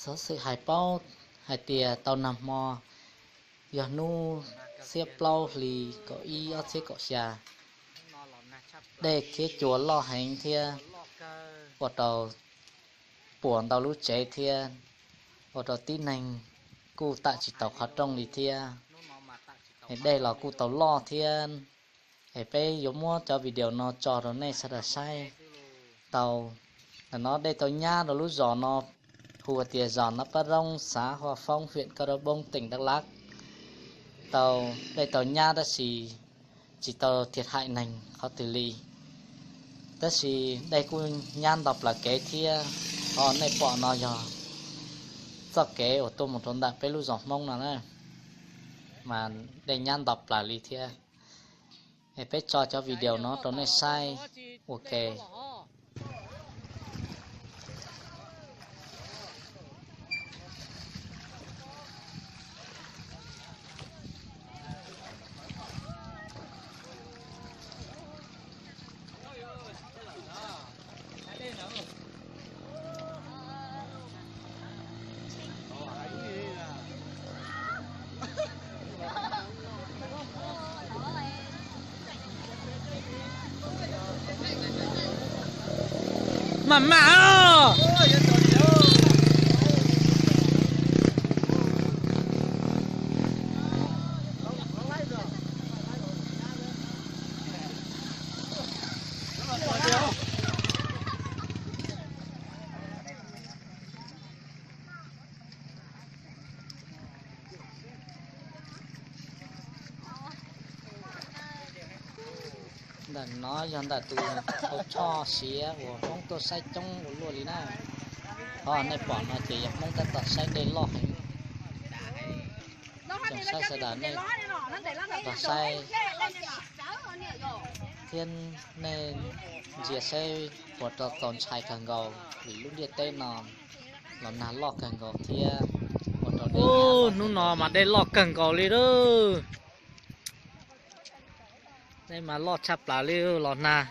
Xov xwm hais paub hais tias tau nag hmo yog hnub xiab plaub hli kaum ib ob txhiab kaum xya, dej thiab cua loj heev thiab ua rau puas ntau lub tsev thiab ua rau tib neeg kuj tam tsis tau qhov rooj li thiab. Es dej los kuj tau loj thiab. Es peb yuav muab cov video no tso rau nej sawv daws saib tau. Ntawm no dej tau nyab rau lub zos no hu ua tias zos Nab Pab Roob, xav Hua Foob, huyện Krông Bông, tỉnh Đắk Lắk. Tau, dej tau nyab tab sis tsis tau thiệt hại neeg qhov twg li, tab sis dej kuj nyab nto plaws kev thiab. Qhov nej pom no yog txoj kev uas tuaj mus rau ntawm peb lub zos Hmoob no na, mas dej nyab nto plaws li thiab. Es peb tso cov video no rau nej saib ua ke. Maj mam os. Ntawm no yog ntawm tus hau choj siav uas Hmoob tuaj saib coob ua luaj li na. Qhov nej pom no ces yog Hmoob tab tom saib dej loj heev. Tsoom saib sawv daws nej nrog saib thiab nej ntsia saib puas rau txaus ntshai kawg nkaus vim lub ntiaj teb no los nag loj kawg nkaus thiab ua rau dej nyab loj kawg nkaus li. Hnub no mas dej loj kawg nkaus li lawm. Dej mas loj tshaj plaws li los nag,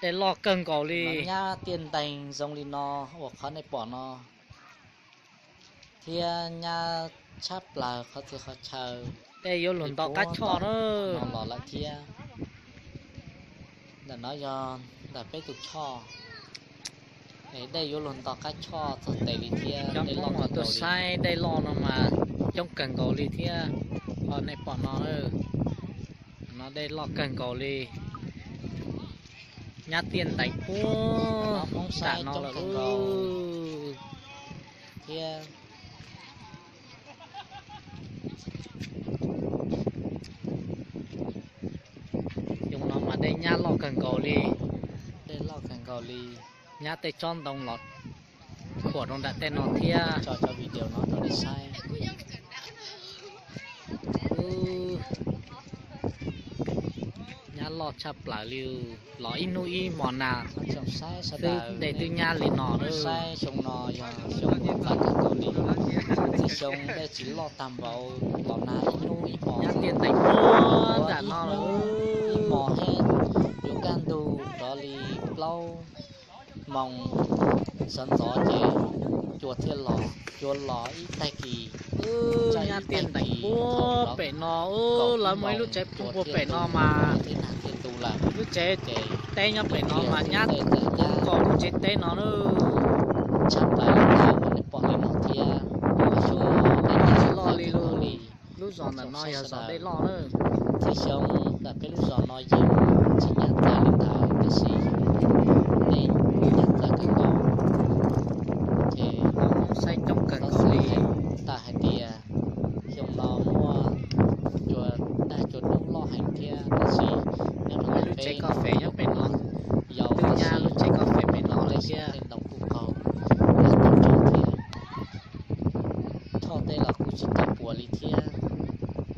dej loj kawg nkaus li. Nyab tiaj nteeg zoo li no uas qhov nej pom no thiab nyab tshaj plaws qhov txhia qhov chaw. Dej yuav luag nto qab choj na. Los lawm thiab. Ntawm no yog ntawm peb tus choj, es dej yuav luag nto qab choj txog tes li thiab. Cov Hmoob uas tuaj saib dej loj no mas coob kawg nkaus li thiab. Qhov nej pom no, no dej loj kawg nkaus li. Nyab tiaj nteeg puag nram no lawm thiab. Xyoo no mas dej nyab loj kawg nkaus li. Dej loj kawg nkaus li. Nyab tej tsob ntoo los khuam rau nram tej no thiab. Tso cov video no rau nej saib. Nyab loj tshaj plaws li, los ib hnub ib hmos nag xwb dej twb nyab li no. Saib xyoo no yog xyoo uas txawv kawg nkaus li. Txhia xyoo dej tsis loj tag npaum los nag ib hnub ib hmos. Nyab tiaj nteeg puag nram no lawm. Ib hmos thiab yuav kaj ntug rov li plaub moos sawv ntxov ces cua thiaj los, cua los ib tag kis. Nyab tiaj nteeg puag pem no, lawv muaj ib lub tsev puag puag pem no mas, lub tsev teb nyob pem no mas nyab puag nkaus lub tsev teb no na. Tshaj plaws li ntawd uas nej pom li no thiab, xyov dej nyab tsis loj li lub, lub zos ntawm no yog zos dej loj na. Txhia xyoo ntawm peb lub zos no yeej tsis nyab txawv li ntawd, tiam sis dej nyab txawv kawg nkaus. Ces saib coob kawg nkaus li. Tag hais tias xyoo no muaj cua daj cua dub loj heev thiab, tiam sis nyob rau lub tsev koj fem nyob pem no, yau twb nyab lub tsev koj fem pem no lawm thiab. Ntoo kuj qaug, tag tau rau thiab. Choj tej los kuj tsis tau puas li thiab.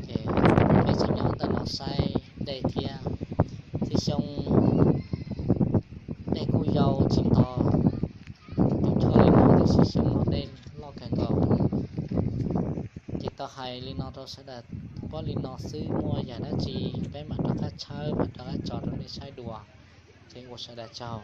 Ces peb tseem nyob ntawm no saib dej thiab. Txhia xyoo dej kuj yau tsis nto tus choj li no, tiam sis xyoo no dej loj kawg nkaus. Ces tau hais li no rau sawv daws paub li no xwb, muaj yam dab tsi peb mam rov qab tshawb mam rov qab tso rau nej saib dua. Ces ua sawv daws tsaug.